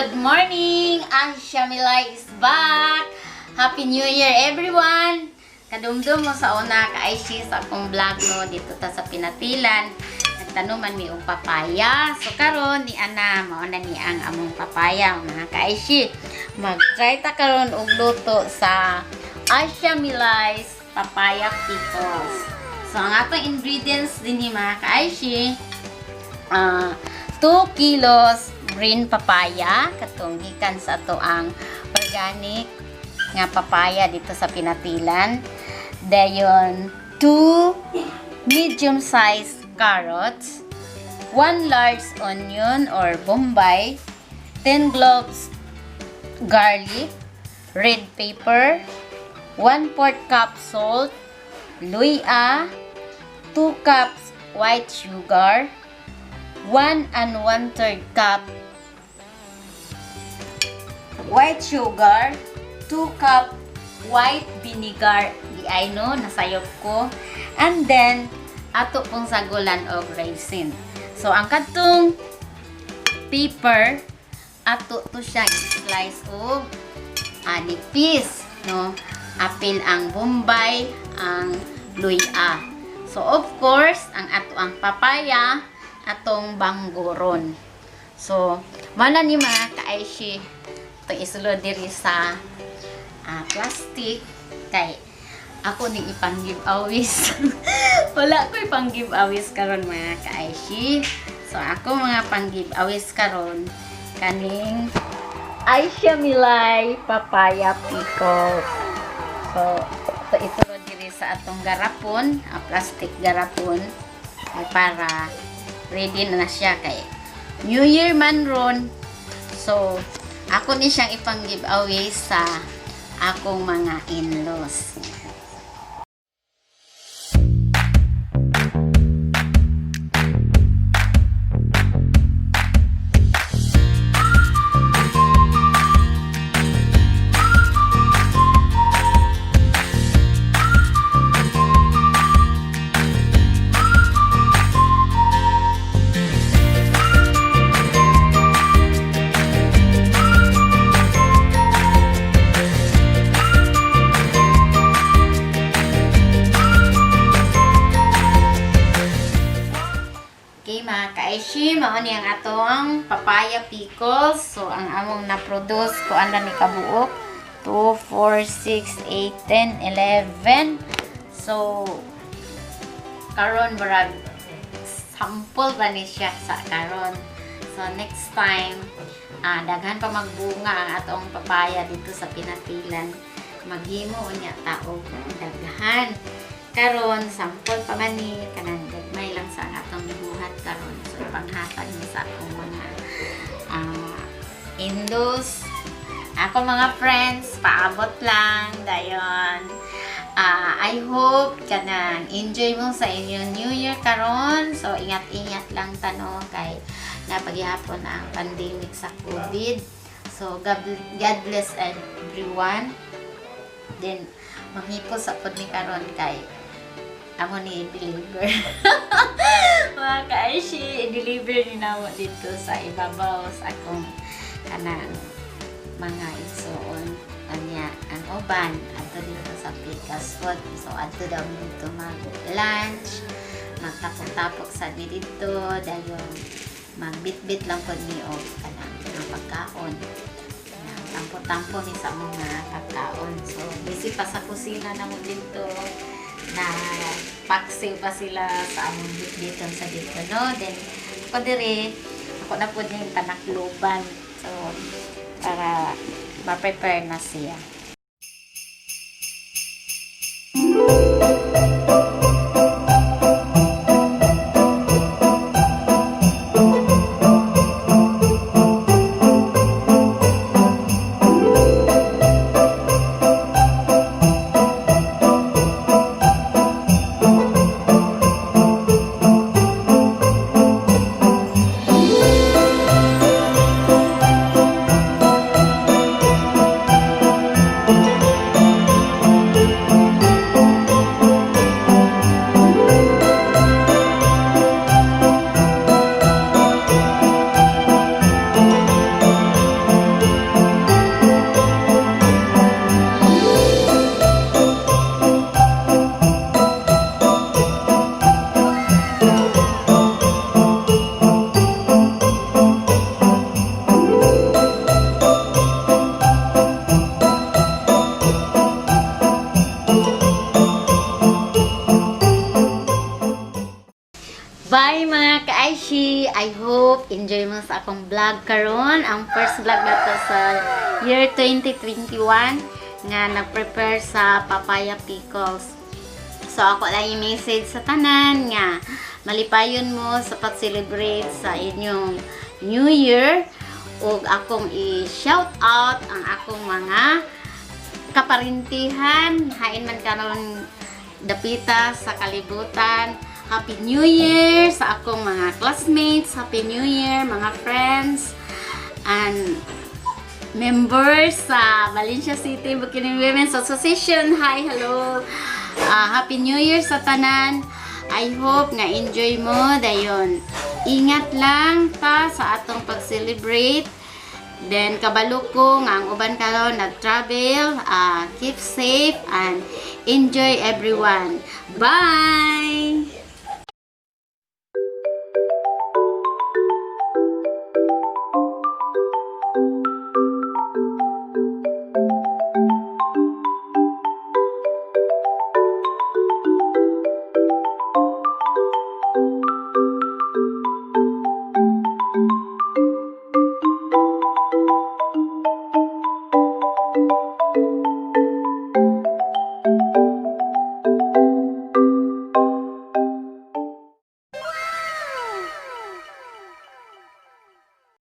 Good morning! Aisha Milay is back! Happy New Year, everyone! Kadumdum mo sa una ka-Aishi sa akong vlog, no, dito ta sa Pinatilan. Nagtanuman mi og papaya. So karon ni ana, mao na ni ang among papaya, mga ka-Aishi. Mag-try ta karon og luto sa Aisha Milay's papaya pickles. So ang atong ingredients dinhi, mga ka-Aishi, 2 kilos green papaya katong gikan sa ato ang organic nga papaya dito sa Pinatilan. Dayon 2 medium size carrots, 1 large onion or bombay, 10 cloves garlic, red pepper, 1/4 cup salt, luya, 2 cups white sugar, 1 1/3 cup white sugar, 2 cup white vinegar, di ay no, nasayop ko. And then, ato pong sagulan og raisin. So, ang kadtong pepper, ato to siya i-slice og nipis, no? Apil ang bombay, ang luya. So, of course, ang ato ang papaya, atong bangguron. So, mana ni, mga kaaishi, ito isulod diri sa plastic kay ako ni ipang giveaways. Wala ko ipang giveaways karon, mga kaaishi. So, ako mga pang giveaways karon kaning Aisha Milay papaya pickles. So, ito isulod diri sa atong garapon, plastic garapon, ay para ready na siya kay New Year man ron. So, ako ni siyang ipang giveaway sa akong mga in-laws. Okay, mga kaaishi, mao ni ang atong papaya pickles. So, ang among na-produce ko na ni kabuok. 2, 4, 6, 8, 10, 11. So, karon murag sample ba ni siya sa karon. So, next time, daghan pa magbunga ang atong papaya dito sa Pinatilan. Maghimo unya ta og daghan. Karon sample pa man ni, kanang gagmay lang sa ang atong gibuhat karon. So ipanghatag ni sa akong mga in-laws. Ako mga friends, paabot lang dayon. I hope kanang enjoy mo sa inyong New Year karon. So ingat-ingat lang ta, no, kay naa pa gihapon ang pandemic sa COVID. So God bless everyone. Then manghipos sa pud ni karon kay amo ni i-deliver. Mga kaaishi, i-deliver ni namo dito sa ibabaw sa akong kanang mga igsuon. Anya, ang uban adto dito sa Pikas Food. So adto daw mi dito mag lunch, magtapok-tapok sa mi dito, dayon magbitbit lang pod mi og kanang mga pagkaon. Kanang tampo-tampo mi sa mga pagkaon. So busy pa sa kusina namo dito na paksiw pa sila sa among bitbiton sa dito, no? Then ako dire, ako na po din tanakluban. So para ma-prepare na siya. Bye, mga ka-Aishi! I hope enjoy mo sa akong vlog karon. Ang first vlog na to sa year 2021 nga nag-prepare sa papaya pickles. So ako lang yung message sa tanan nga malipayon mo sa pag-celebrate sa inyong New Year ug akong i-shout out ang akong mga kaparintihan hain man karon dapita sa kalibutan. Happy New Year sa akong mga classmates, Happy New Year, mga friends and members sa Valencia City Bukidnon Women's Association. Hi, hello. Happy New Year sa tanan. I hope nga enjoy mo dayon. Ingat lang ta sa atong pag-celebrate. Then kabalo ko nga ang uban karon nag-travel, keep safe and enjoy, everyone. Bye.